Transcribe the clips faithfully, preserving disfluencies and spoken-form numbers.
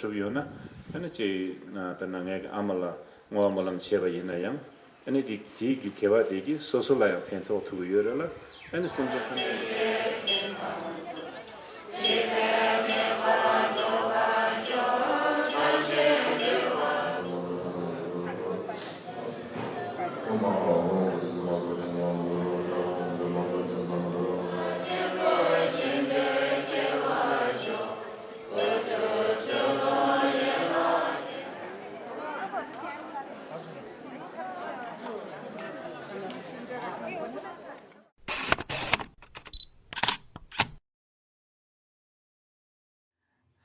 གྲུབ་ཡོད་ན། ཨ་ནི་ཅིག་ད་ནང་ངའི་ཨ་མ་ལ་བསྔོ་བ་སྨོན་ལམ་བྱས་པ་ཡིན་ན་ཡང་། ཨ་ནི་དེ་དེའི་གི་དགེ་བ་དེ་གིས་སོ་སོ་ལ་ཡང་ཕན་ཐོགས་ཐུབ་ཀྱི་ཡོད་རེད་ལ། ཨ་ནི་སེམས་ཅན་ཐམས་ཅད།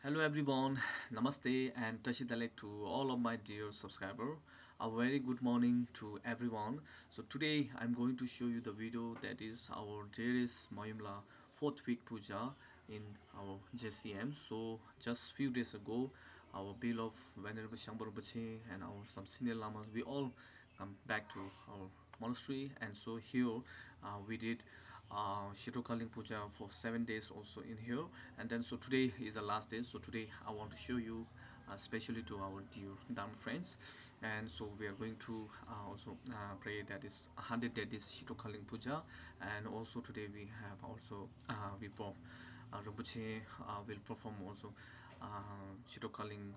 Hello everyone, namaste and Tashi Delek to all of my dear subscriber. A very good morning to everyone. So today I'm going to show you the video that is our dearest Mayumla fourth week puja in our J C M. So just few days ago, our beloved Venerable Shangpa Rinpoche and our some senior lamas, we all come back to our monastery, and so here uh, we did uh, Shitokaling Puja for seven days also in here, and then so today is the last day. So today I want to show you, uh, especially to our dear Dharma friends, and so we are going to uh, also uh, pray that is one hundred that is Shitokaling Puja, and also today we have also uh, we perform uh, Rinpoche uh, will perform also uh, Shitokaling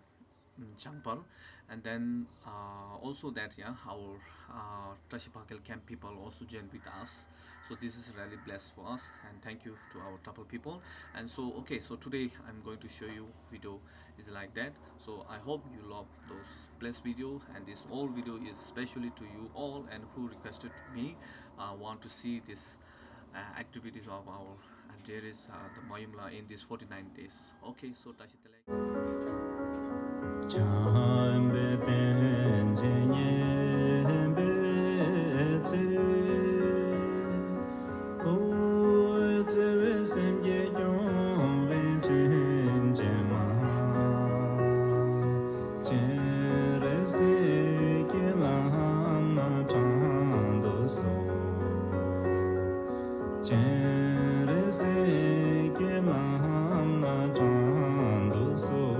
Jangpal, and then uh, also that, yeah, our uh, Tashi Pakel camp people also join with us. So this is really blessed for us, and thank you to our Tapal people. And so okay, so today I'm going to show you video is like that. So I hope you love those blessed video, and this all video is specially to you all and who requested me uh, want to see this uh, activities of our uh, dearest uh, the Mayumla in these forty-nine days. Okay, so Tashi Delek. བྱམས་པའི་བསྟན་འཛིན་ཉན་པའི་ཚེ། ཐུགས་བརྩེ་བའི་སེམས་ཀྱིས་སྐྱོང་བའི་དྲིན་ཅན་མ། སྤྱན་རས་གཟིགས་ཀྱི་ལམ་སྣ་དྲངས་དུ་གསོལ། སྤྱན་རས་གཟིགས་ཀྱི་ལམ་སྣ་དྲངས་དུ་གསོལ།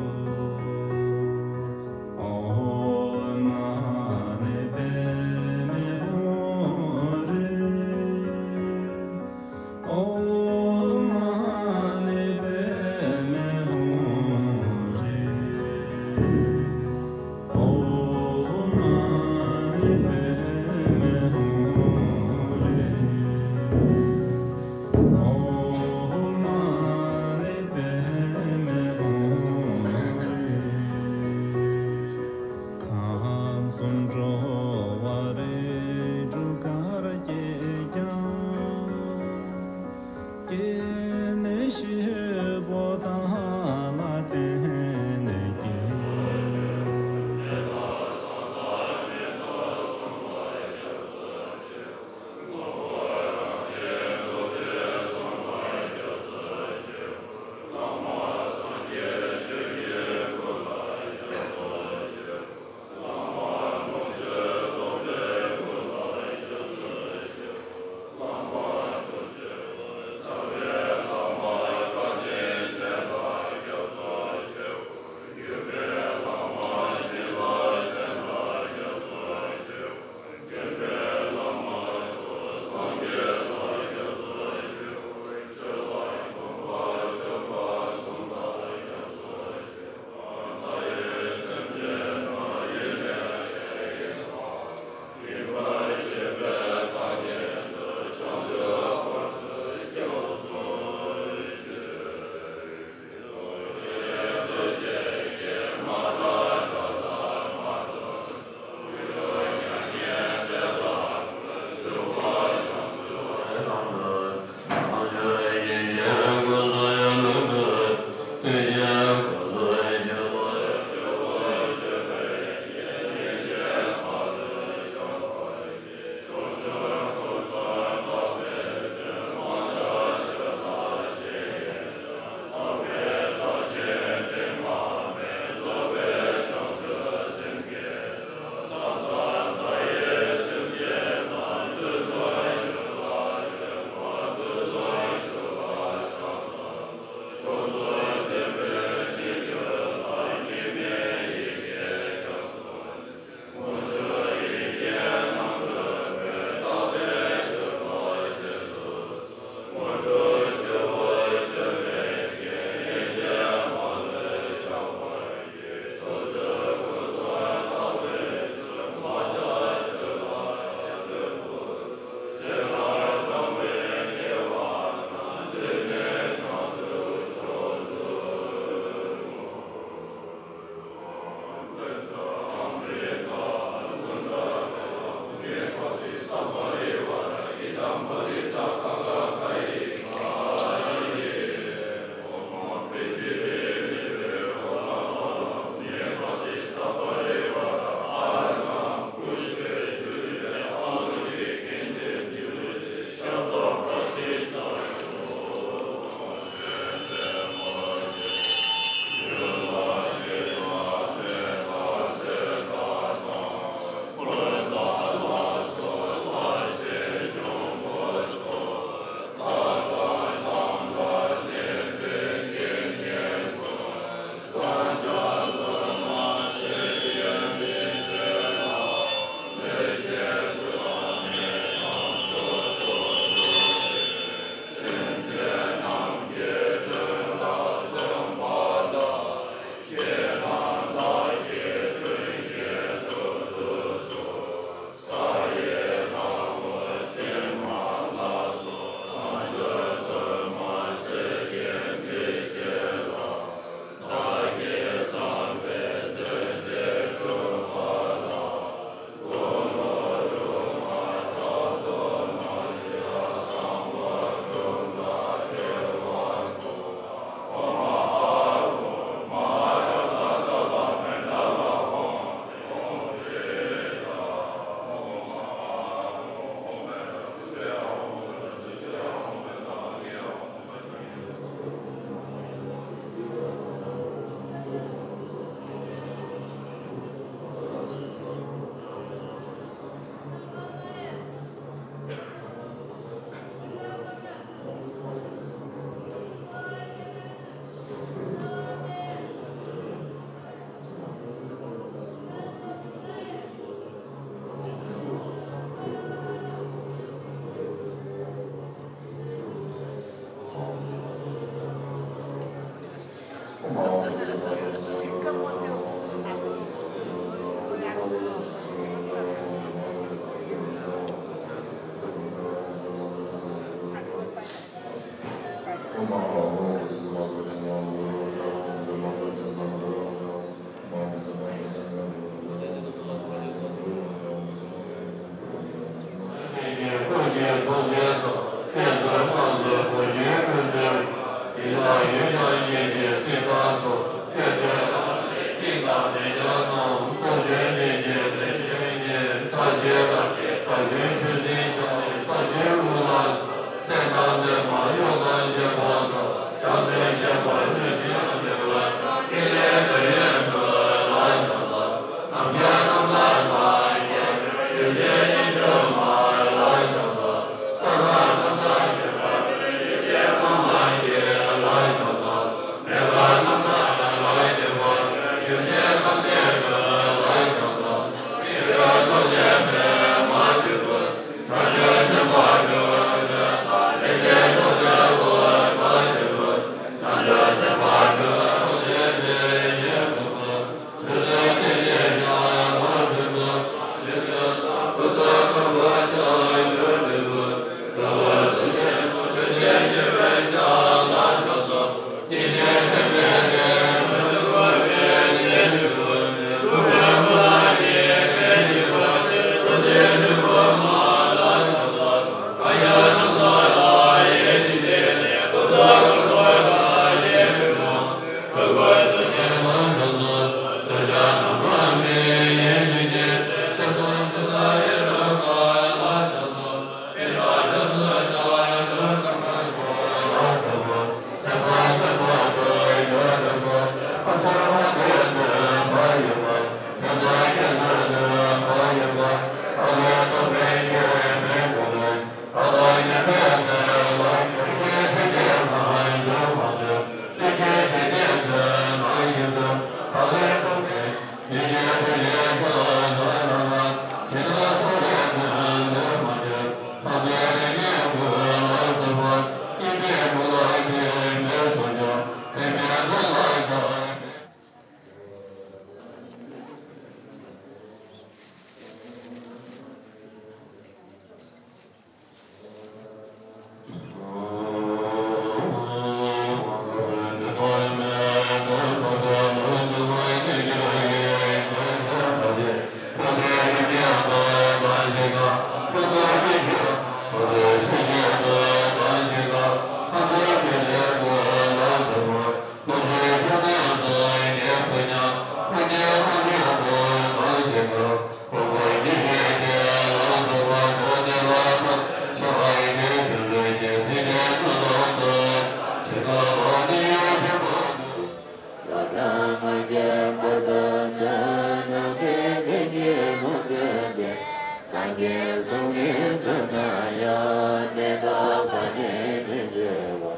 སངས་རྒྱས་གསུང་གི་འདུན་ན་ཡང་མེ་ཏོག་གང་ཉིད་མི་འབྱེད་པ།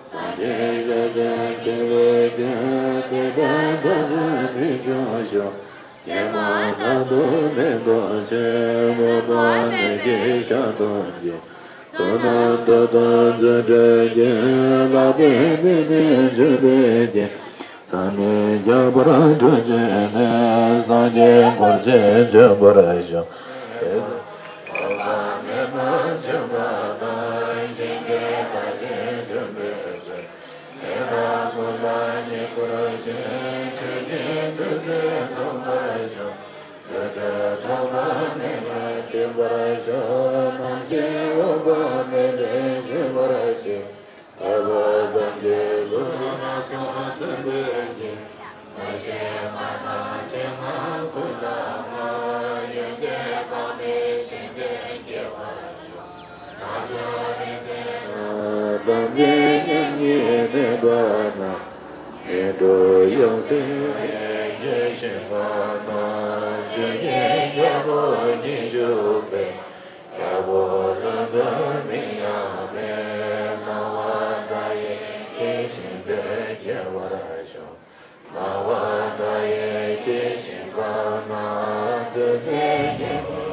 སངས་རྒྱས་ཞལ་ཆེམས་ཕྱི་རོལ་འཁྱིལ། དེ་ལྟར་མཐར་ཐུག་མི་འབྱུང་ཞིང་། ཀྱེ་མ་རྣམ་རྟོག་མེ་ཏོག་ཅན། འོད་དཔག་མེད་ཀྱི་ཞལ་མཐོང་གྱུར། བསོད་ནམས་མཐུ་སྟོབས་རྫུ་འཕྲུལ་གྱིས། ལྷག་པའི་མིག་ནི་འཇུག་པའི་རྐྱེན། མཚན་ནི་ཁྱད་པར་འཕྲུལ་ཆེན་ནས། སངས་རྒྱས་འཁོར་བཅས་བྱོན་པར་ཤོག། དེ་ཚེ་འོད་དཔག་མེད་པ་བྱོན་པ་དང་། ཞིང་གི་མཐའ་བཞིན་བྱོན་པའི་ཚེ། ནད་དང་ཀུན་ལ་ནི་བཀུར་ཞིང་། ཆོས་ཀྱི་བདུད་རྩི་འཐུང་བར་ཤོག། རྫུ་འཕྲུལ་ཐོགས་པ་མེད་པར་སྤྱད་པར་ཤོག། ཐམས་ཅད་འོད་དཔག་མེད་པས་བཞུ་བར་བྱེད། ལྷ་དང་མི་ཡི་གཟུགས་ལ་སོགས་ཚངས་པའི་དཀྱིལ། མ་སྐྱེས་པ་དང་སྐྱེས་པ་ཀུན་ལ་བསྔོ། ཡོན་ཏན་དཔག་མེད་ཕྱིར་འདི་སྐྱེ་བར་ཤོག། རང་བྱུང་རིན་ཆེན་ཐམས་ཅད་མཉམ་ཉིད་མེད་པ་ན། མི་འཁྲུགས་ཡང་སྲིད་ཡེ་ཤེས་པ་ན། ཆོས་ཀྱི་རྒྱལ་པོ་ཉིད་བཞུགས་པས། རྒྱལ་པོ་ལྷུན་པོའི་མིང་ཡང་མེད། སྣང་བ་མཐའ་ཡས་སྐྱེ་ཞིང་དུ་སྐྱེ་བར་ཤོག། སྣང་བ་མཐའ་ཡས་སྐྱེ་ཞིང་ཁམས་ན་བདུད་རྩིའི་རྒྱལ་པོ།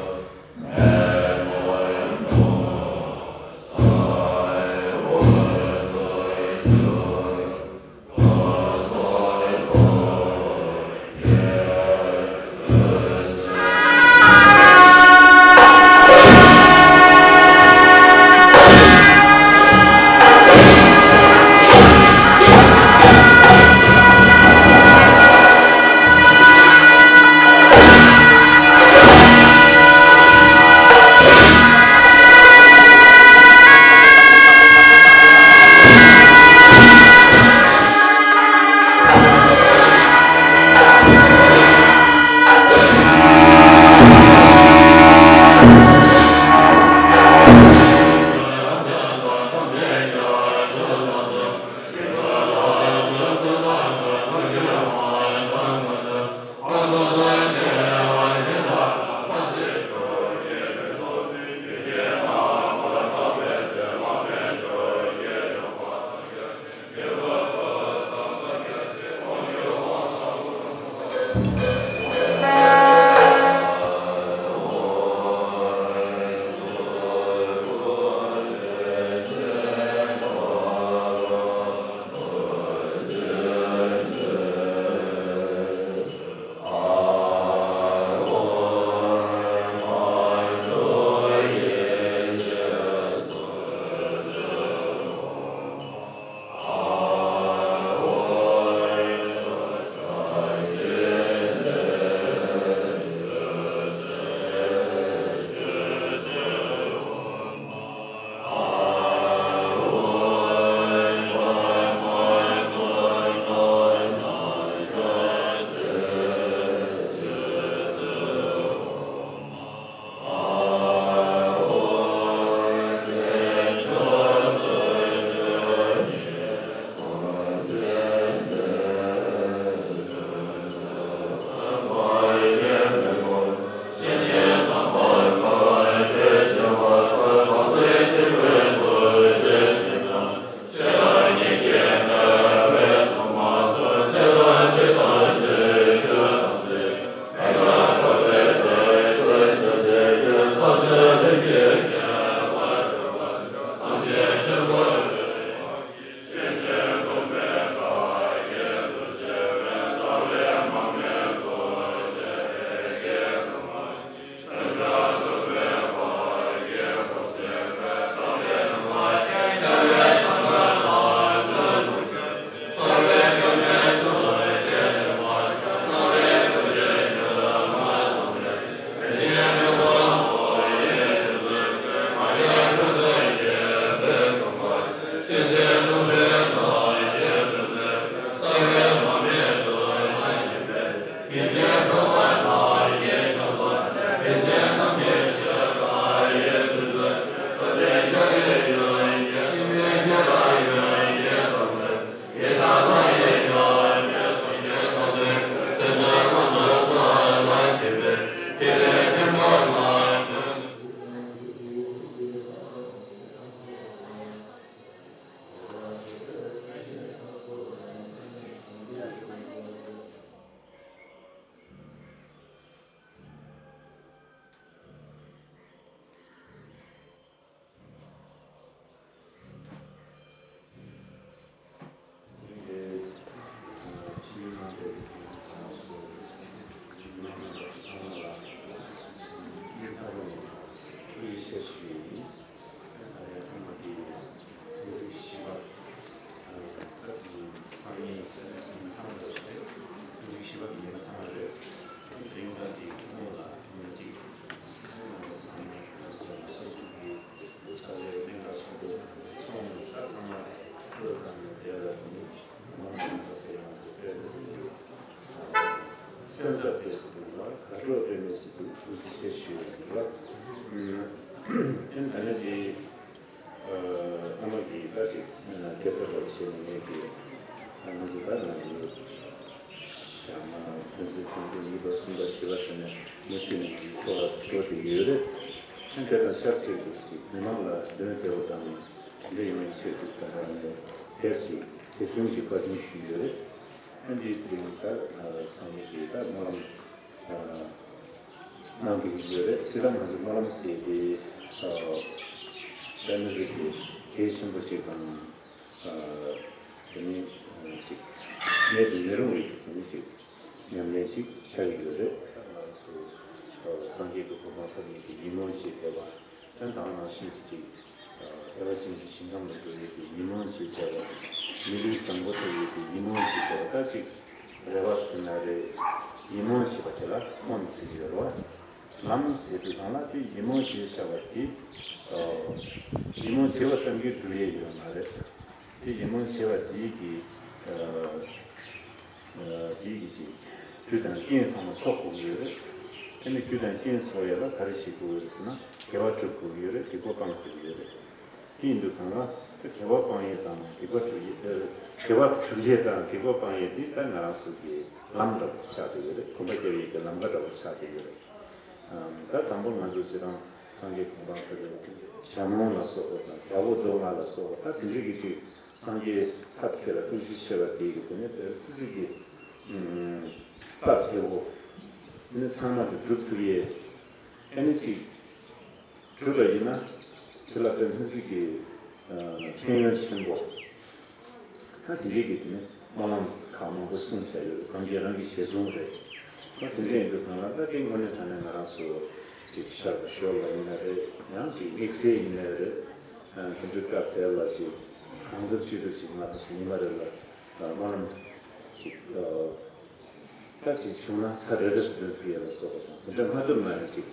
སེམས་ཚོར་དེ་སུ་དང་ལ་དགའ་སྤྲོ་སྤྲད་མི་སུ་དང་ཐུགས་རྗེ་ཆེ་ཞུ་ཡ་ཡིན་ལ། ཨ་ནི་དེ་ཨ་མ་གིས་ད་ཅིག་སྐད་ཆ་རོགས་བྱས་ནས་ངས་ཀྱི་ཨ་ནི་ད་ང་ཡི་ཞག་མ་དང་ཕན་ཚུན་ཕན་ཚུན་ཡིད་པ་གསུམ་པ་བཞི་པ་བྱས་ནས་མི་མཐུན་ནས་ང་ཚོ་འཚོ་བ་འགྲོ་བསྡད་ཀྱི་ཡོད་རེད། ཨ་ནི་དེ་དང་ཆབས་ཅིག་ཏུ་ཅིག་མི་མང་ལ་འདོན་བདེ་བོ་དང་། དེ་འདྲ་ཡོང་བའི་ཆེད་དུ་ད་ལྟ་ནས་དེབ་ཅིག་དེབ་ཆུང་ཞིག་པར་སྐྲུན་ཞུས་ཡོད་རེད། ཨ་འདིའི་དེ་རིང་ད་ཚང་མས་དེ་ད་སྨོན་ལམ་གནང་གི་ཡོད་རེད། སྤྱིར་བཏང་ང་ཚོ་སྨོན་ལམ་ཟེར་དེ་དཔེ་མི་སྲིད་དེ་གལ་ཆེན་པོ་ཞིག་དང་དེ་ནི་ཅིག་མེད་དུ་མི་རུང་བའི་དེ་ནི་ཅིག་ཉམས་ལེན་ཞིག་ཆགས་ཀྱི་ཡོད་རེད། ང་ཚོ་སངས་རྒྱས་ཀྱི་གོ་འཕང་ཐོབ་ནས་ཀྱི་ཉིན་མོ་ཞིག་བསྡད་པ། ཨ་ནི་ད་ག་ནང་བཞིན་གྱི་ཅིག་བདེ་བ་ཅན་གྱི་ཞིང་ཁམས་ལ་འགྲོ་ཡས་ཀྱི་ཉིན་མོ་ཞིག་བྱས་པ། མི་ལུས་བཟང་པོ་ཐོབ་ཡས་ཀྱི་ཉིན་མོ་ཞིག་བྱས་པ། ད་ཅིག་རེ་བ་ཟེར་ན་རེད། ཉིན་མོ་ཞེས་པ་དེ་ལ་ལམ་ཟེར་གྱི་ཡོད་རེད་བ། ལམ་ཟེར་དུས་སྒང་ལ་དེ་ཉིན་མོ་ཞེས་བྱ་བ་དེ་ཉིན་མོ་བྱས་པ་ཙམ་གྱིས་འགྲུབ་ཡས་ཡོད་མ་རེད། དེ་ཉིན་མོ་བྱས་པ་དེ་གི་དེའི་གི་ཅིག་རྒྱུ་དང་རྐྱེན་ཚང་མ་ཚོགས་དགོས་ཀྱི་ཡོད་རེད། དེ་ནི་རྒྱུ་དང་རྐྱེན་ཚོགས་ཡས་ལ་ག་རེ་བྱེད་དགོས་ཀྱི་རེད་ཟེར་ན་དགེ་བ་སྒྲུབ་དགོས་ཀྱི་ཡོད་རེད། སྡིག་པ་སྤང་དགོས་ཀྱི་ཡོད་རེད། དེ་ཡིན་དུས་གང་ལ་དེ་དགེ་བ་སྤང་ཡས་དང་སྡིག་པ་སྒྲུབ་ཡས་དགེ་བ་སྒྲུབ་ཡས་དང་སྡིག་པ་སྤང་ཡས་དེ་ད་ང་རང་ཚོ་གི་ལམ་འདྲ་པོ་ཆགས་བསྡད་ཡོད་རེད། གོམ་པ་རྒྱབ་ཡས་ཀྱི་ལམ་ཁ་འདྲ་པོ་ཆགས་བསྡད་ཡོད་རེད། ད་དང་པོ་ང་ཚོ་སྤྱིར་བཏང་སངས་རྒྱས་གོ་འཕང་ཐོབ་པའི་ཚེ་ཞལ་ལུང་ལ་སོགས་པ་དང་དགྲ་བོ་བཟློག་པ་ལ་སོགས་པ་ད་དེ་འདྲ་གི་ཅིག་སངས་རྒྱས་ཐབས་མཁས་ལ་ཐུགས་རྗེ་ཆེ་བ་དེ་གི་དེ་ནས་དཔེ་ཙི་ཙི་གི་སྟབས་བདེ་བོ་ནི་ཚང་མ་གི་སྒྲུབ་ཐུབ་ཡས་ཨ་ནི་ཅིག་སྒྲུབ་པ་ཡིན་ན་དེ་ལ་དཔེ་མི་སྲིད་ཀྱི་ཕན་ཡོན་ཆེན་པོ། ད་དེ་འདྲའི་གི་དེ་ནི་སྨོན་ལམ་ཁག་མང་པོ་གསུངས་བཞག་ཡོད། སངས་རྒྱས་རང་གི་ཞལ་གསུང་རེད། ད་དེ་འདྲ་ཡིན་དུས་གང་ལ་ད་དེ་དངོས་གནས་དྲང་གནས་ང་རང་ཚོ་ཅིག་ཤར་དུ་ཞོར་ལ་ཡིན་ན་རེད། ཡང་ཅིག་དམིགས་བསལ་ཡིན་ན་རེད། དེ་འདྲའི་སྐབས་དེ་ལ་ཅིག་གང་ཐུབ་ཅི་ཐུབ་ཅིག་ང་ཚོ་ཉི་མ་རེ་ལ་སྨོན་ལམ་ཅིག་ད་ཅིག་བྱུང་ན་ཚར་རེ་རེ་སུ་འདོན་ཐུབ་ཡས་ལ་སོགས་པ་དང་དེ་འདྲ་མ་ཐུབ་ན་ཡང་ཅིག་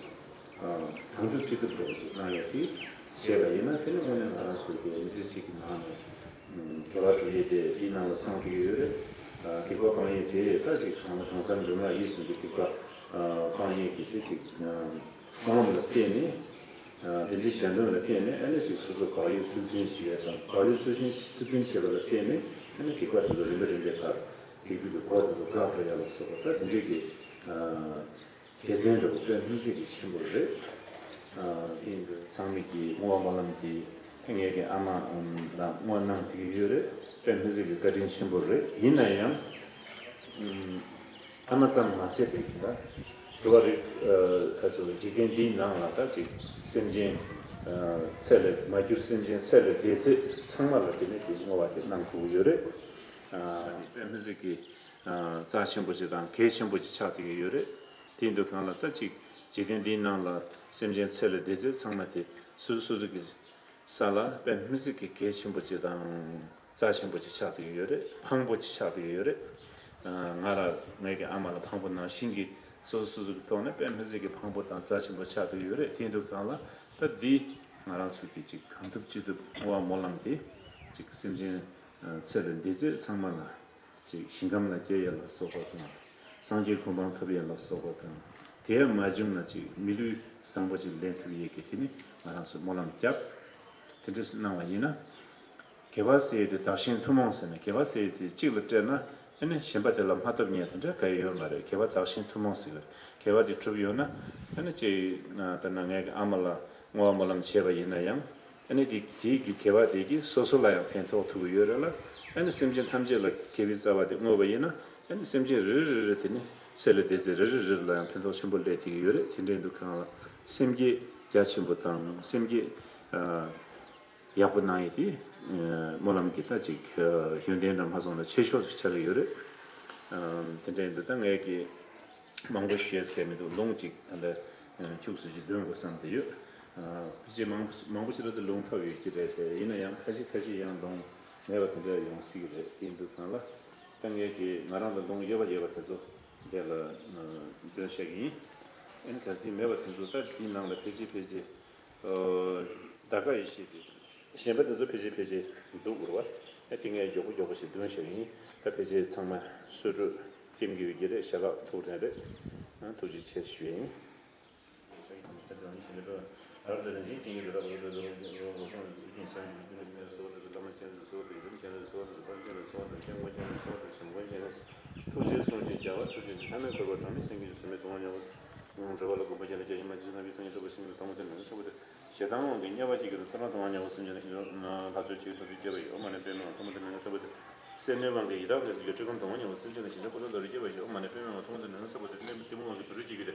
གང་ཐུབ་ཅི་ཐུབ་འགྲོ་ཅིག་གནང་ཡས་དེ་བྱས་པ་ཡིན་ན་དེ་ནི་དངོས་གནས་ང་རང་ཚོའི་གི་མི་ཚེ་གཅིག་གི་ནང་ནས་དགེ་བ་སྒྲུབ་ཡས་དེ་དེའི་ནང་ལ་ཚང་བསྡད་ཡོད་རེད། སྡིག་པ་སྤང་ཡས་དེ་ད་ཅིག་གང་ལ་གང་འཚམ་རིམ་ལ་ཡིད་སུན་གི་སྡིག་པ་སྤང་ཡས་ཀྱི་དེ་ཅིག་སྨོན་ལམ་ལ་བརྟེན་ནས། དེ་འདྲའི་ཞལ་འདོན་ལ་བརྟེན་ནས་ཨ་ནི་ཅིག་སོ་སོ་དགག་ཡིག་ཚུལ་མཐུན་བྱེད་ཡས་དང་དགག་ཡིག་ཚུལ་མཐུན་ཚུལ་མཐུན་བྱེད་པ་ལ་བརྟེན་ནས་ཨ་ནི་སྡིག་པ་དེ་ཚོ་རིམ་པ་རིམ་པས་དག་སྡིག་སྒྲིབ་ཀྱི་སྒོ་དེ་ཚོ་བཀག་འགྲོ་ཡ་ལ་སོགས་པ་ད་དེ་འདྲའི་གི་དགེ་མཚན་འདྲ་པོ་དཔེ་མི་སྲིད་ཀྱི་ཆེན་པོ་རེད། དེ་ཡིན་དུས་ཚང་མས་ཀྱི་བསྔོ་བ་སྨོན་ལམ་དེ་ངེད་ཀྱི་ཨ་མ་ལ་བསྔོ་གནང་བསྡད་ཀྱི་ཡོད་རེད། དཔེ་མི་སྲིད་ཀྱི་བཀའ་དྲིན་ཆེན་པོ་རེད། ཡིན་ན་ཡང་། ཨ་མ་ཙམ་མ་ཟད་པའི་གི་ད་ དྲི་བ་རིགས་ཁ་ཚོ་འཇིག་རྟེན་འདིའི་ནང་ལ་ད་ཅིག་སེམས་ཅན་ཚེ་ལས་མ་གྱུར་སེམས་ཅན་ཚེ་ལས་འདས་ཚད་ཚང་མ་ལ་དེ་ནས་དེ་བསྔོ་བ་དེ་གནང་དགོས་ཀྱི་ཡོད་རེད། དཔེ་མི་སྲིད་ཀྱི་རྩ་ཆེན་པོ་ཅིག་དང་གལ་ཆེན་པོ་ཅིག་ཆགས་བསྡད་ཀྱི་ཡོད་རེད། དེ་ཡིན་དུས་གང་ལ་ད་ཅིག་འཇིག་རྟེན་འདིའི་ནང་ལ་སེམས་ཅན་ཚེ་ལས་འདས་ཚད་ཚང་མ་དེ་སོ་སོ་སོ་གི་ས་ལ་དཔེ་མི་སྲིད་ཀྱི་གལ་ཆེན་པོ་ཅིག་དང་རྩ་ཆེན་པོ་ཅིག་ཆགས་བསྡད་ཀྱི་ཡོད་རེད། ཕངས་པོ་ཅིག་ཆགས་བསྡད་ཀྱི་ཡོད་རེད། ང་ར་ངའི་གི་ཨ་མ་ལ་ཕངས་པོ་ནང་བཞིན་གྱི་སོ་སོ་སོ་སོ་གི་ཐོག་ནས་དཔེ་མི་སྲིད་ཀྱི་ཕངས་པོ་དང་རྩ་ཆེན་པོ་ཆགས་བསྡད་ཀྱི་ཡོད་རེད། དེ་ཡིན་དུས་གང་ལ་ད་འདི་ང་རང་ཚོ་གི་ཅིག་གང་ཐུབ་ཅི་ཐུབ་བསྔོ་བ་སྨོན་ལམ་དེ་ཅིག་སེམས་ཅན་ཚེ་ལས་འདས་ཚད་ཚང་མ་ལ། ཅིག་ཞིང་ཁམས་ལ་སྐྱེ་ཡས་ལ་སོགས་པ་དང་། སངས་རྒྱས་གོ་འཕང་ཐོབ་ཡས་ལ་སོགས་པ་དང་། དེ་ཡང་མ་བྱུང་ན་ཅིག་མི་ལུས་བཟང་པོ་ཅིག་ལེན་ཐུབ་ཡས་ཀྱི་དེ་ནི་ང་རང་ཚོས་སྨོན་ལམ་བརྒྱབ། དེ་འདྲ་གནང་བ་ཡིན་ན། དགེ་བ་ཟེར་ཡས་དེ་བདག་གཞན་ཐུན་མོང་ཟེར་ན་དགེ་བ་ཟེར་ཡས་དེ་གཅིག་ལ་སྤྲད་ན་ཨ་ནི་གཞན་པ་དེ་ལ་མ་ཐོབ་མཁན་དེ་འདྲ་ག་ཡོད་མ་རེད། དགེ་བ་བདག་གཞན་ཐུན་མོང་ཟེར་གི་རེད། དགེ་བ་དེ་གྲུབ་ཡོད་ན་ཨ་ནི་ཅིག་དཔེར་ན་ངའི་ཨ་མ་ལ་བསྔོ་བ་སྨོན་ལམ་བྱས་པ་ཡིན་ན་ཡང་། ཨ་ནི་དེ་དེའི་གི་དགེ་བ་དེ་གིས་སོ་སོ་ལ་ཡང་ཕན་ཐོགས་ཐུབ་ཀྱི་ཡོད་རེད་ལ། ཨ་ནི་སེམས་ཅན་ཐམས་ཅད་ལ་དགེ་བའི་རྩ་བ་དེ་བསྔོས་པ་ཡིན་ན། ཨ་ནི་སེམས་ཅན་རེ་རེ་རེ་རེ་དེ་ནི་ཚེ་ལས་འདས་ཚེ་རེ་རེ་རེ་རེ་ལ་ཡང་ཕན་ཐོགས་ཆེན་པོ་སླེབས་བསྡད་ཀྱི་ཡོད་རེད། དེ་འདྲ་ཡིན་དུས་གང་ལ་སེམས་བསྐྱེད་རྒྱ་ཆེན་པོ་དང་སེམས་བསྐྱེད་ཡག་པོ་གནང་ཡས་དེ་སྨོན་ལམ་གྱི་ད་ཅིག་ཡོན་ཏན་འདྲ་མ་སོང་ན་ཆེ་ཤོས་ཆགས་ཀྱི་ཡོད་རེད། དེ་འདྲ་ཡིན་དུས་ད་ངས་ཀྱི། མང་པོ་ཞུ་ཡས་མི་འདུག་ལུང་གཅིག་ད་ལྟ་ཁྱུག་ཙམ་ཞིག་འདོན་དགོས་བསམ་བསྡད་ཡོད། ཕལ་ཆེར་མང་མང་པོ་ཞིག་ལ་དེ་ལུང་ཐོབ་ཡོད་ཀྱི་རེད་དེ། ཡིན་ན་ཡང་ཁ་ཤས་ཁ་ཤས་ཡང་ལུང་མེད་པ་དེ་འདྲ་ཡོང་སྲིད་ཀྱི་རེད། དེ་ཡིན་དུས་གང་ལ་ད་ངས་ཀྱི་ང་རང་ལ་ལུང་ཡོད་པ་ཡོད་པ་དེ་ཚོ་འདི་ལ་འདོན་བྱ་གི་ཡིན། ཨ་ནི་གལ་སྲིད་མེད་པ་དེ་ཚོ་ད་འདིའི་ནང་ལ་ཕལ་ཆེར་ཕལ་ཆེར། ད་ག་ཡེ་ཤེས་དེ། གཞན་པ་དེ་ཚོ་ཕལ་ཆེར་ཕལ་ཆེར་འདུག་དགོས་པ། ཨ་དེ་ངས་མགྱོགས་པོ་མགྱོགས་པོ་ཞིག་འདོན་བྱ་ཡིན། ད་ཕལ་ཆེར་ཚང་མ་གསོལ་སྒྲུབ་སྐྱེམས་ཀྱི་ཡོད་ཀྱི་རེད། ཞལ་ལག་ཐུགས་རན་རེད། ཨ་ཐུགས་རྗེ་ཆེ་ཞུ་ཡིན། ཐུགས་རྗེ་གསུང་ཞིང་རྒྱལ་བ་མཆོག་སྤྱན་གྱིས་བཟོད་མེད་གདུང་བ་མྱང་བ། འགྲོ་བ་ལ་མགོན་པོ་རྒྱལ་བ་སྐྱབས་ཡུམ་ཆེན་བཟོད་པའི་གདུང་བ་མྱང་བ། འགྲོ་བ་ལ་མགོན་པོ་རྒྱལ་བ་སྐྱབས་ཡུམ་ཆེན་བཟོད་པའི་གདུང་བ་མྱང་བ། ཞེ་སྡང་དབང་གིས་དམྱལ་བ་སྐྱེ་དགུ་ལ་ཚེ་རབས་དང་བ་མྱང་བ་སེམས་ཅན་ལ་ཞིང་ཁམས་ལྷ་ཚོགས་ཆོས་སྐྱོང་དུ་སྐྱེ་བ་ཡི་ཨོཾ་མ་ཎི་པདྨེ་ཧཱུྃ། ཐོག་མ་དེ་ནས་ངན་སོང་བ་དེ། སེར་སྣའི་དབང་གིས་ཡི་དྭགས་ལས་སུ་གྱུར་འཁྲུལ་ཁམས་དང་བ་མྱང་བ་སེམས་ཅན་ལ་ཞིང་ཁམས་ཀུན་ཏུ་བདག་རུ་སྐྱེ་བ་ཡི་ཨོཾ་མ་ཎི་པདྨེ་ཧཱུྃ། ཐོག་མ་དེ་ནས་ངན་སོང་བ་དེ་གནས་གཏི་མུག་དབང་གིས་དུད་འགྲོར་སྐྱེ་གི་དེ།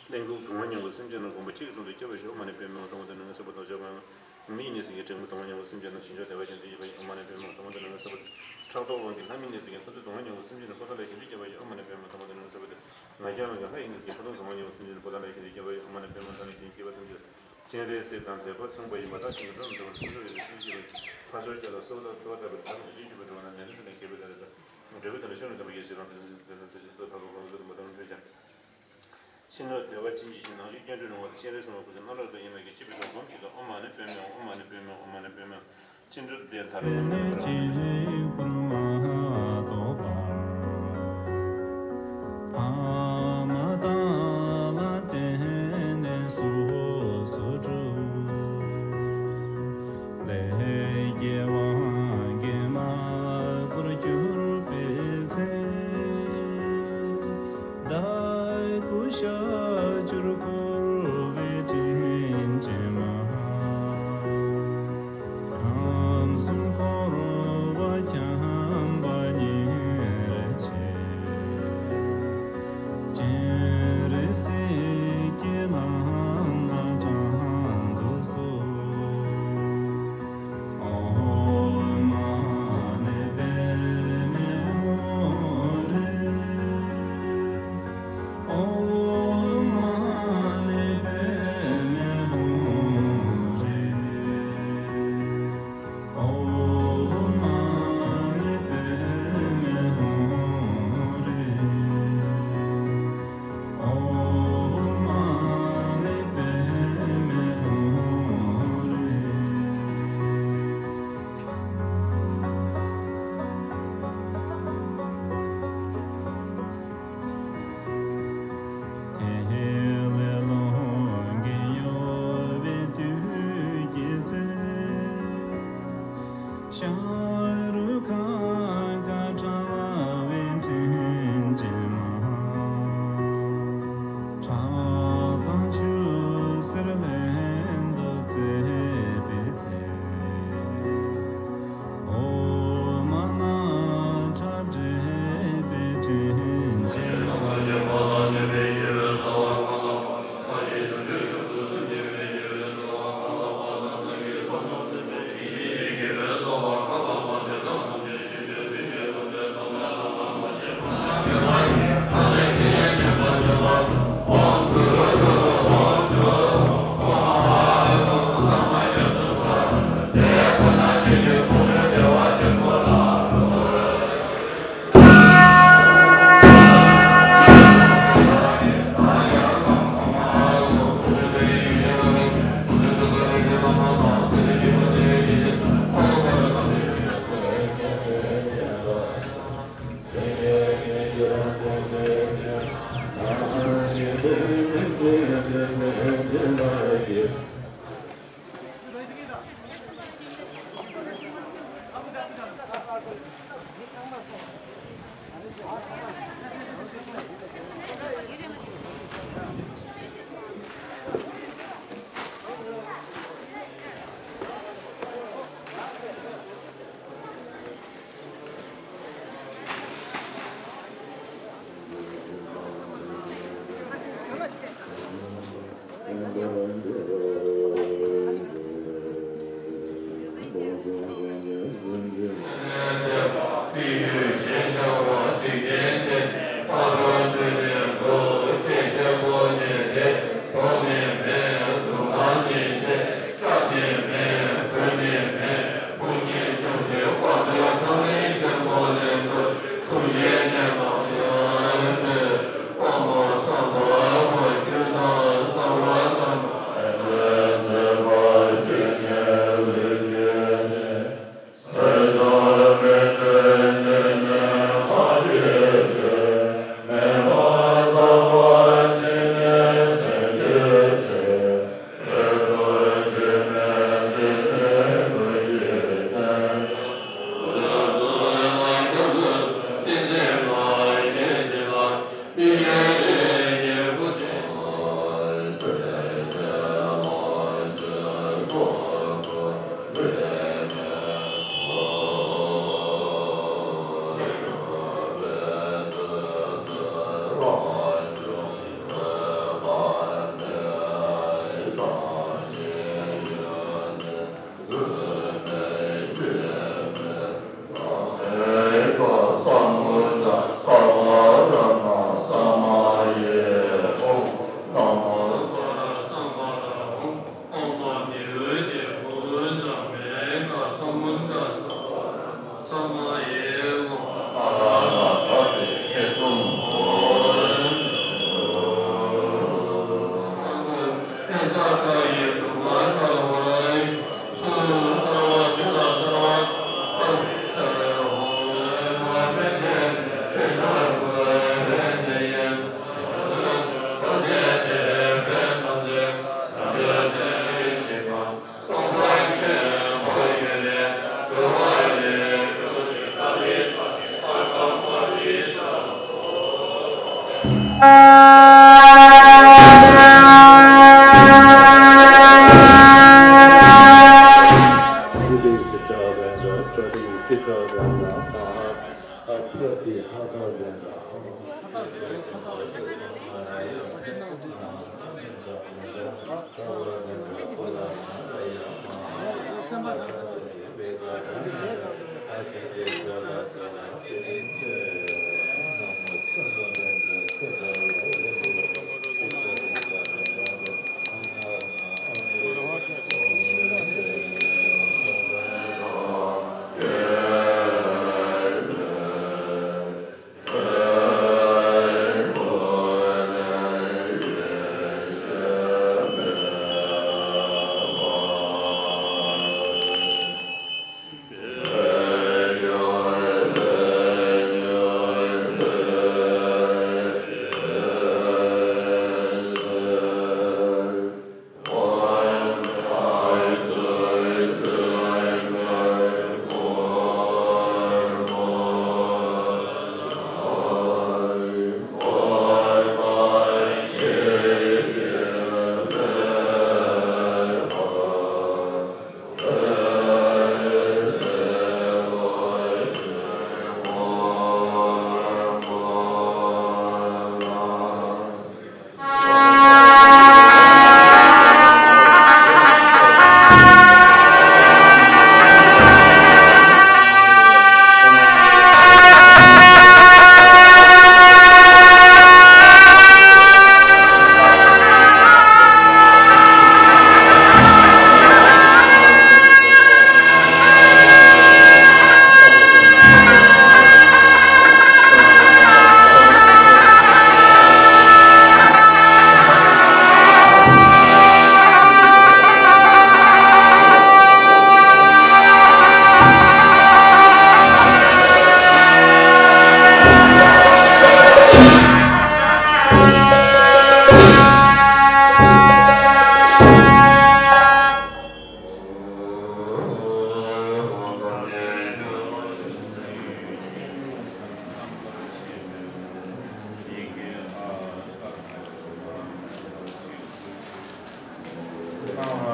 གླེན་ལྐུགས་གདུང་བ་མྱང་བ་སེམས་ཅན་ལ་གོམ་པ་གཅིག་གི་ཚོགས་འདུ་སྐྱེ་བ་ཡི་ཨོཾ་མ་ཎི་པདྨེ་ཧཱུྃ། ཐོག་མ་དེ་ནས་ངན་སོང་བ་དེ་ལྡོག་ཕྱོགས་པ་མི་ཡི་གནས་སུ་གྱུར་འཁྲུལ་ཁམས་དང་བ་མྱང་བ་སེམས་ཅན་ལ་ཞིང་མཆོག་བདེ་བ་ཅན་དུ་སྐྱེ་བ་ཡི་ཨོཾ་མ་ཎི་པདྨེ་ཧཱུྃ། ཐོག་མ་དེ་ནས་ངན་སོང་བ་དེ། ཕྲག་དོག་དབང་གིས་ལྷ་མིའི་གནས་སུ་གྱུར་འཁོར་ཚོགས་གདུང་བ་མྱང་བ་སེམས་ཅན་ལ་འཁོར་ཚོགས་ལས་ཞི་འགྲིབ་སྐྱེ་བ་ཡི་ཨོཾ་མ་ཎི་པདྨེ་ཧཱུྃ། ཐོག་མ་དེ་ནས་ངན་སོང་བ་དེ། ང་རྒྱལ་དབང་གིས་ལྷ་ཡི་གནས་སུ་གྱུར་འཁོར་ཚོགས་གདུང་བ་མྱང་བ་སེམས་ཅན་ལ་འཁོར་ཚོགས་ལས་ཞི་འགྲིབ་སྐྱེ་བ་ཡི་ཨོཾ་མ་ཎི་པདྨེ་ཧཱུྃ། ཐོག་མ་དེ་ནས་ངན་སོང་བ་དེ། སྤྱན་རས་གཟིགས་དང་མཛད་པ་མཚུངས་པ་ཡིན་པ་དག་ཞིང་ཁམས་ཀུན་ཏུ་བདེ་བར་གསུང་གྲོགས་ཡོན་ཏན་ཕྱིན་ཅི་མ་ལོག་ཕར་ཕྱོགས་ཀྱང་ལ་སོགས་ལ་སོགས་པ་ལྟ་བུ་ཐམས་ཅད་ཀྱི་ཞིང་པར་འགྲོ་བ་ན་ནད་རིམས་དང་ནད་ཀྱི་རྒྱུ་བས་ན་ནད་རིམས་དང་ནད་ཀྱི་རྒྱུ་བས་ན་འབྲས་བུ་དང་ནད་ཤོར་ནས་དམ་པའི་ཡེ་ཤེས་རང་དང་ནི་དེ་དང་དེ་བཞིན་དུ་ཐར་པ་གང་ལ་འདོད་དམ་པ་ཐམས་ཅད་ཀྱང་། ཕྱི་སྣོད་བདེ་བ་ཅན་གྱི་ཞིང་ནང་བཞིན་སྐྱོན་བྲལ་རིན་པོ་ཆེ་སྤྱན་རས་གཟིགས་དབང་བསྐུར་ཞིང་གནམ་ལ་རོལ་དང་ཡིད་མ་གྱུར་ཅིག་པའི་ཚོགས་སྒོམ་ཞིང་དུ་ཨོཾ་མ་ཎི་པདྨེ་ཧཱུྃ། ཨོཾ་མ་ཎི་པདྨེ་ཧཱུྃ། ཨོཾ་མ་ཎི་པདྨེ་ཧཱུྃ། ཨོཾ་མ་ཎི་པདྨེ་ཧཱུྃ། ཨོཾ་མ་ཎི་པདྨེ་ཧཱུྃ། ཅི་འགྲུབ་བདེན་མཐའ་ལ་ཡོད་ན་ཕན་ཐོགས་པར། ཕ་མ་དང་ལ་བརྟེན་ནས་སོ་སོ་སྒྲུབ། ལས་ཀྱི་དབང་གིས་མ་བོར་གྱུར་པའི་ཚེ། བདག་ཀུན་ཤ་ཆུར་བསྐོལ་བའི་དྲིན་ཅན་མ། ཁམས་གསུམ་འཁོར་བ་འཁྱམས་པ་ཉེར་བྱས། སྤྱན་རས་གཟིགས་ཀྱི་ལམ་སྣ་དྲང་དུ་གསོལ། ཨོཾ་མ་ཎི་པདྨེ་ཧཱུྃ་རེ། ཨོཾ་མ་ཎི་པདྨེ་ཧཱུྃ་རེ། ཨོཾ་མ་ཎི་པདྨེ་ཧཱུྃ་རེ། ཨོཾ་མ་ཎི་པདྨེ་ཧཱུྃ་རེ། དེ་ལས་ལོངས་སྐུ་གཡོ་བའི་དུས་ཀྱི་ཚེ། ཤ་རུ་ཁ་ཁ་ཁྲ་བའི་དྲིན་ཅན་མ། ཁྲག་དང་ཆུ་སེར་ལྷན་དུ་བཙས་པའི་ཚེ། ཨོཾ་མ་ཎི་ཁྲག་འདྲེས་པའི་དྲིན་ཅན་མ།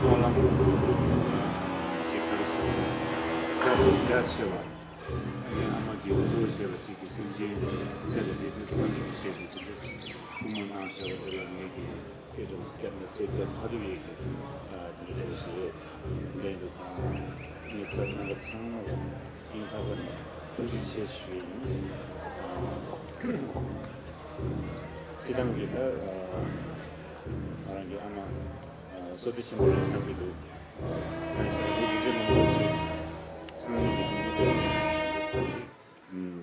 སྨོན་ལམ་ཅིག་ག་རེ་ཟེར་བ། གསར་རྙིང་རྒྱ་ཆེ་བ། ཨ་ནི་ཨ་མ་དགེ་བ་གཙོ་བོ་བྱས་པ་ཅིག་གིས་སེམས་ཅན་ཚེ་ལ་བདེ་ཚེ་ཚང་ནས་བཤད་པའི་དེ་འདྲ་ཐུགས་སྨོན་གནང་བྱ་བ་དེ་ལ་ངེད་ཀྱིས་ཚེ་སྒྲུབ་སྐྱབས་ན་ཚེ་སྐྱབས་མ་ཐུབ་ཡས་ཀྱི་དེ་འདྲ་ཞིག་རེད། ལན་དུ་དང་ངེད་ཚང་རྣམ་པ་ཚང་མ་ལ་སྙིང་ཐག་པ་ནས་ཐུགས་རྗེ་ཆེ་ཞུ་ཡིན། སྤྱི་བཏང་གི་ད་ང་རང་གི་ཨ་མ་བསོད་བདེ་ཆེན་པོ་རེད་བསམ་གྱི་འདུག་ང་ཡང་ཞག་རེ་རེ་མང་པོ་ཞིག་ཚང་མས་ཀྱི་མི་འདུག་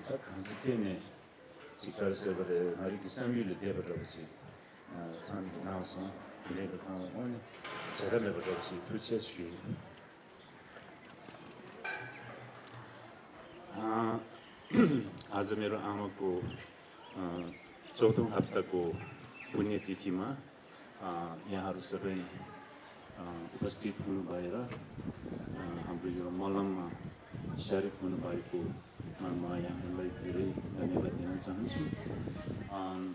ད་གང་ཅི་བལྟས་ནས་ཅིག་ག་རེ་ཟེར་བ་རེད། ང་རང་གི་བསམ་ཡུལ་ལས་འདས་པ་འདྲ་པོ་ཞིག་ཚང་མས་ཀྱི་གནང་སོང་། དེ་འདྲའི་གི་ཁང་ལ་དངོས་གནས་བྱ་དགའ་མེད་པ་འདྲ་པོ་ཞིག་ཐུགས་རྗེ་ཆེ་ཞུ་ཡིན། ཨ་ཨ་ཟ་མེ་རོ་ཨ་མ་ཀོ་ཨ་ཙོག་ཐུང་ཧབ་ཏ་ཀོ་པུ་ཉེ་ཏི་ཐི་མ། ཨ་ཡ་ཧ་རུ་ས་བེ། ཨ་ཨུ་པ་སི་ཐི་ཧུ་ནུ་བ་ཡ་ར། ཨ་ཧམ་རུ་ཡོ་མོ་ལམ་མ་ཤ་རི་ཧུ་ནུ་བ་ཡ་ཀོ། མ་མ་ཡ་ཧ་ལ་ཡི་རེ་ད་ནེ་བ་ཏི་ན་ཚང་ཆུ། ཨ།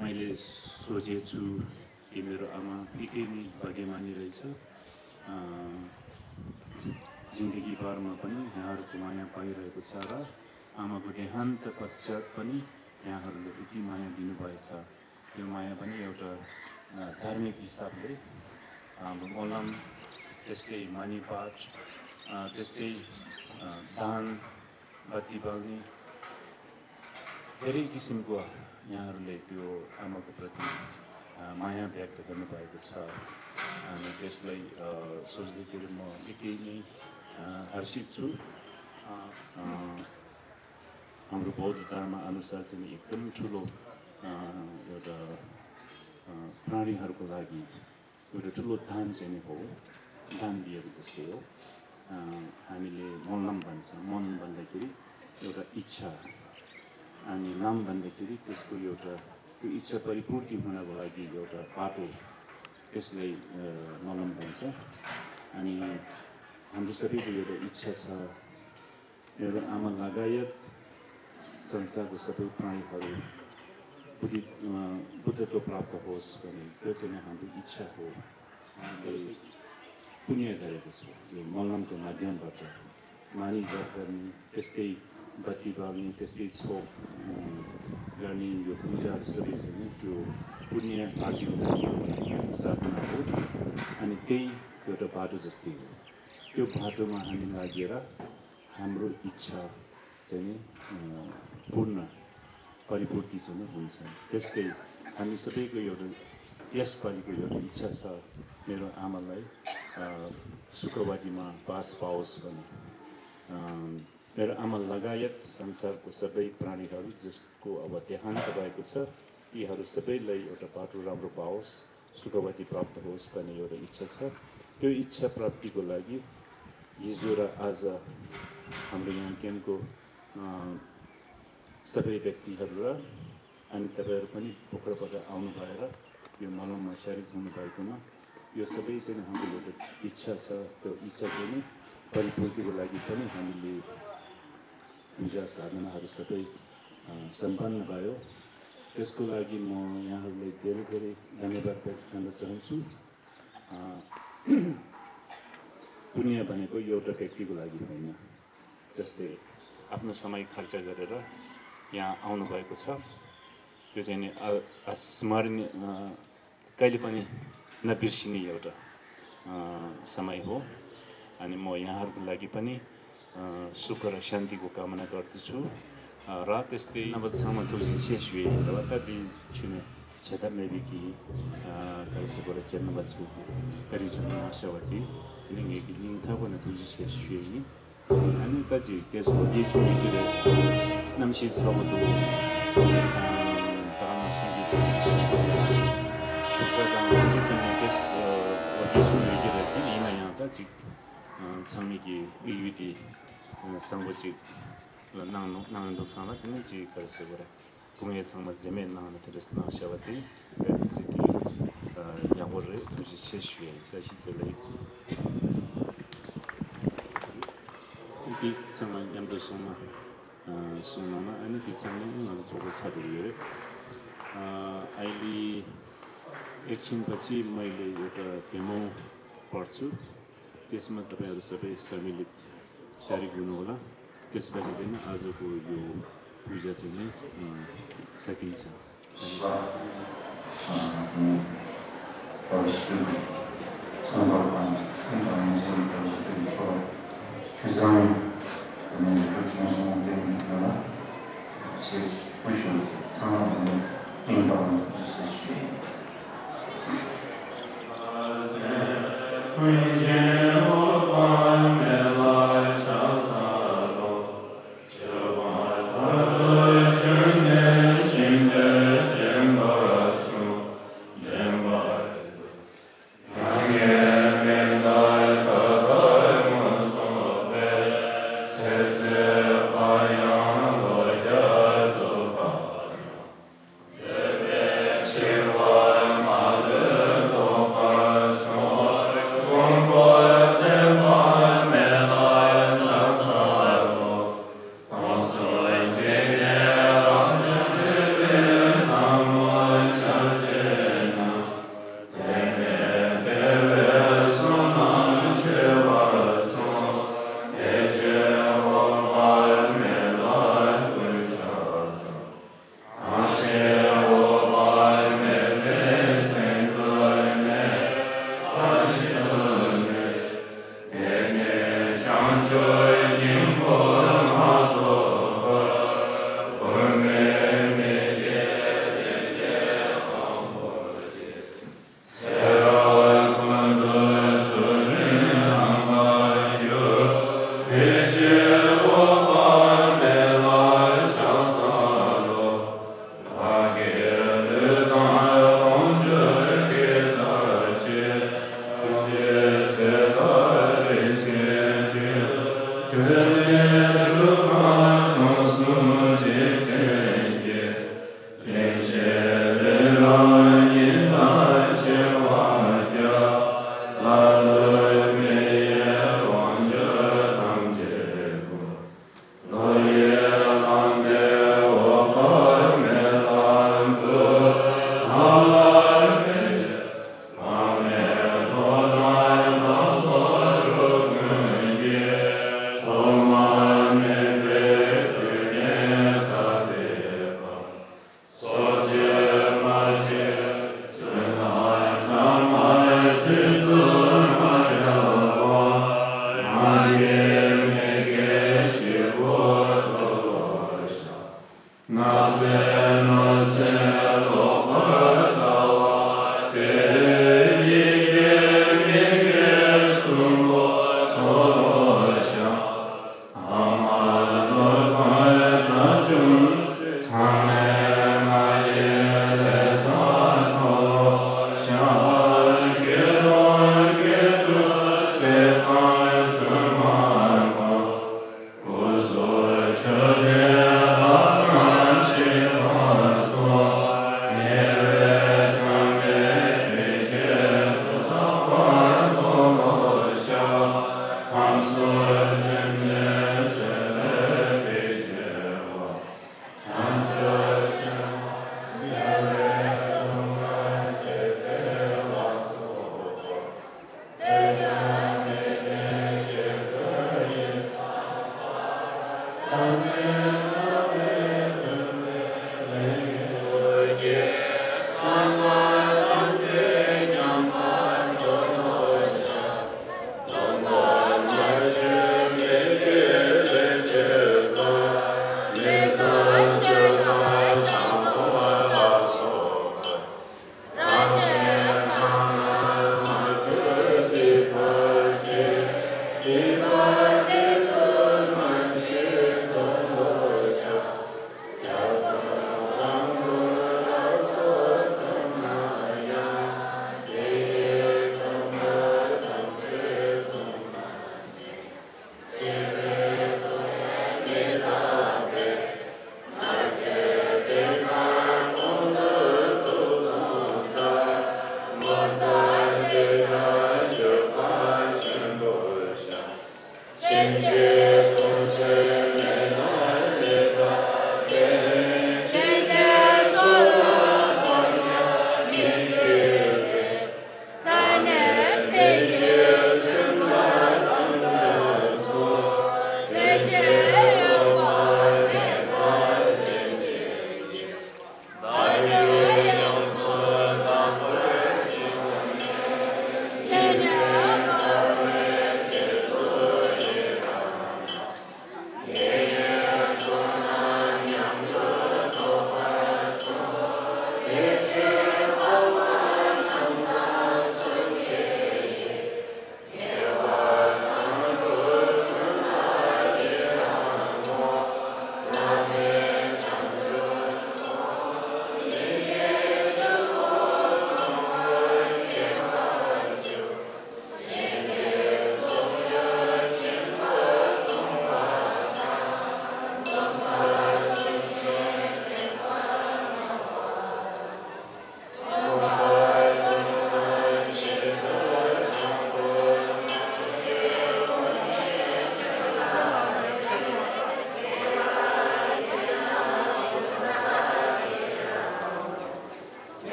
ང་ལས་སོ་རྗེ་ཚུ་ཡི་མེ་རུ་ཨ་མ་ཨི་ཀེ་ནི་བ་གེ་མ་ནི་རེ་ཚ། ཨ་ཇིན་དི་གི་བར་མ་པ་ནི་ཡང་ཧར་གུ་མ་ཡང་པ་ཡི་རེ་གུ་ཚ་ར། ཨ་མ་གུ་དེ་ཧན་ཏ་པ་ས་ཆ་པ་ནི་ཡང་ཧར་ལུ་ཨི་ཀེ་མ་ཡང་དི་ནུ་བ་ཡི་ཚ། དེ་མ་ཡང་པ་ནི་ཡོ་ཏ་དྷར་མི་གི་སབ་ལེ། ཨ་མ་སྨོན་ལམ་ཏེ་སྟེ་མ་ནི་པཱཊ། ཨ་ཏེ་སྟེ་ཨ་དཱན། བ་ཏི་བག་ནི། དེ་རིགས་ཀྱི་སེམས་ཀོ་ཡང་ཧར་ལས་ཀྱོ་ཨ་མ་ཀོ་པྲ་ཏི་མ་ཡང་བེག་ཏ་ག་ནི་བའི་ཀོ་ཚ། ཨ་ནི་ཏེས་ལའི་སོ་སྡེ་ཀྱི་རི་མོ་ཨི་ཀེ་ནི། अ, हर्षित छु। अ, हाम्रो बौद्ध धर्म अनुसार चाहिँ नि एकदम ठुलो, अ, एउटा, अ, प्राणीहरूको लागि एउटा ठुलो दान चाहिँ नि हो, दान दिएको जस्तै हो। अ, हामीले मल्लम भन्छ, मन भन्दाखेरि एउटा इच्छा, अनि लम भन्दाखेरि त्यसको एउटा, त्यो इच्छा परिपूर्ति हुनको लागि एउटा बाटो, त्यसलाई, अ, मल्लम भन्छ। अनि हाम्रो सबैको एउटा इच्छा छ, मेरो आमा लगायत संसारको सबै प्राणीहरू बुद्धि-, अ, बुद्धत्व प्राप्त होस् भन्ने, त्यो चाहिँ नै हाम्रो इच्छा हो। हामीले पुण्य गरेको छौँ यो मल्लमको माध्यमबाट। मानी जप गर्ने, त्यस्तै बत्ती बाल्ने, त्यस्तै छोप, अ, गर्ने, यो पूजाहरू सबै चाहिँ नि त्यो पुण्य आर्जनको लागि साधना हो। अनि त्यही एउटा बाटो जस्तै हो। त्यो बाटोमा हामी लागेर हाम्रो इच्छा चाहिँ नि, अ, पूर्ण, परिपूर्ति चाहिँ नि हुन्छ। त्यस्तै हामी सबैको एउटा, यसपालिको एउटा इच्छा छ, मेरो आमालाई, अ, सुखवादीमा बास पाओस् भन्ने। अ, मेरो आमा लगायत संसारको सबै प्राणीहरू जसको अब देहान्त भएको छ, तीहरू सबैलाई एउटा बाटो राम्रो पाओस्, सुखवादी प्राप्त होस् भन्ने एउटा इच्छा छ। त्यो इच्छा प्राप्तिको लागि हिजो र आज हाम्रो यहाँ क्याम्पको, अ, सबै व्यक्तिहरू र अनि तपाईँहरू पनि पोखराबाट आउनु भएर यो मल्लममा सारिक हुनुभएकोमा यो सबै चाहिँ हाम्रो एउटा इच्छा छ। त्यो इच्छा चाहिँ नि परिपूर्तिको लागि पनि हामीले पूजा साधनाहरू सबै, अ, सम्पन्न भयो। त्यसको लागि म यहाँहरूलाई धेरै धेरै धन्यवाद व्यक्त गर्न चाहन्छु। अ, पुण्य भनेको एउटा व्यक्तिको लागि होइन, जस्तै आफ्नो समय खर्च गरेर यहाँ आउनुभएको छ, त्यो चाहिँ नि अ-, अस्मरणीय, अ, कहिले पनि नबिर्सिने एउटा, अ, समय हो। अनि म यहाँहरूको लागि पनि, अ, सुख र शान्तिको कामना गर्दछु। अ, र त्यस्तै नम्बर छमा थुक्सी छेस वे र वता दि छुने छेदा मेरी कि, अ, कल से बोला क्या नम्बर छु करी छन आशावादी, निंगे कि निंग था को न थुक्सी छेस वे। ཨ་ནི་ད་ཅིག་དེ་སོ་རྒྱས་ཆུང་གི་དེ་རེད། གནམ་གཤིས་ཚ་བོ་འདུག་ད་གནམ་གཤིས་ཀྱི་ཆ་ཤུགས་ས་དང་ལོ་ཅིག་དེ་ནས་དེ་སོ་རྒྱས་ཆུང་ཡོད་ཀྱི་རེད། དེ་ཡིན་ན་ཡང་ད་ཅིག་ཚང་མས་ཀྱི་དམིགས་ཡུལ་དེ་བཟང་པོ་ཅིག་གནང་ནོ་གནང་འདུག་ཁང་ལ། དེ་ནས་ཅིག་ག་རེ་ཟེར་དགོས་རེད། དགོངས་ཡས་ཚང་མ་འཛེམ་མེད་གནང་ནས་དེ་འདྲ་གནང་བཞག་པ་དེ་དཔེ་མི་སྲིད་ཀྱི་ཡག་པོ་རེད། ཐུགས་རྗེ་ཆེ་ཞུ་ཡ་ཡིན། བཀྲ་ཤིས་བདེ་ལེགས། འདི་ཚང་མ་མཉམ་དུ་གསུངས་ན་གསུངས་ན་མ། ཨ་ནི་འདི་ཚང་མ་ང་ཚོ་ཚོགས་པ་ཚར་འགྲོ་གི་ཡོད་རེད། ཨ་ལི་ཨེག་ཆེན་པ་ཅི་མ་ཡི་ལེ་ཡོད་ད་དེ་མོ་བར་ཚུ། त्यसमा तपाईँहरू सबै सम्मिलित सारिक हुनुहोला। त्यसपछि चाहिँ नि आजको यो पूजा चाहिँ नि, अ, सकिन्छ।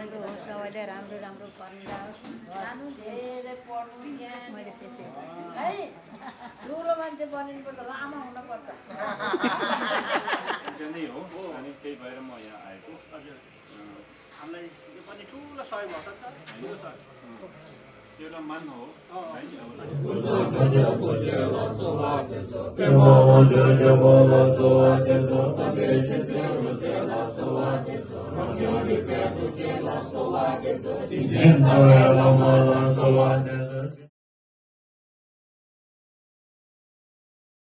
राम्रो होस्, सबैलाई राम्रो राम्रो पर्नु जाओस्। है, ठुलो मान्छे बनिनुपर्छ, लामा हुनुपर्छ। त्यही नै हो। अनि त्यही भएर म यहाँ आएको। अँ, हामीलाई यो पनि ठुलो सहयोग भएको छ नि त, ठुलो सहयोग। अँ, त्यो त मान्नु हो।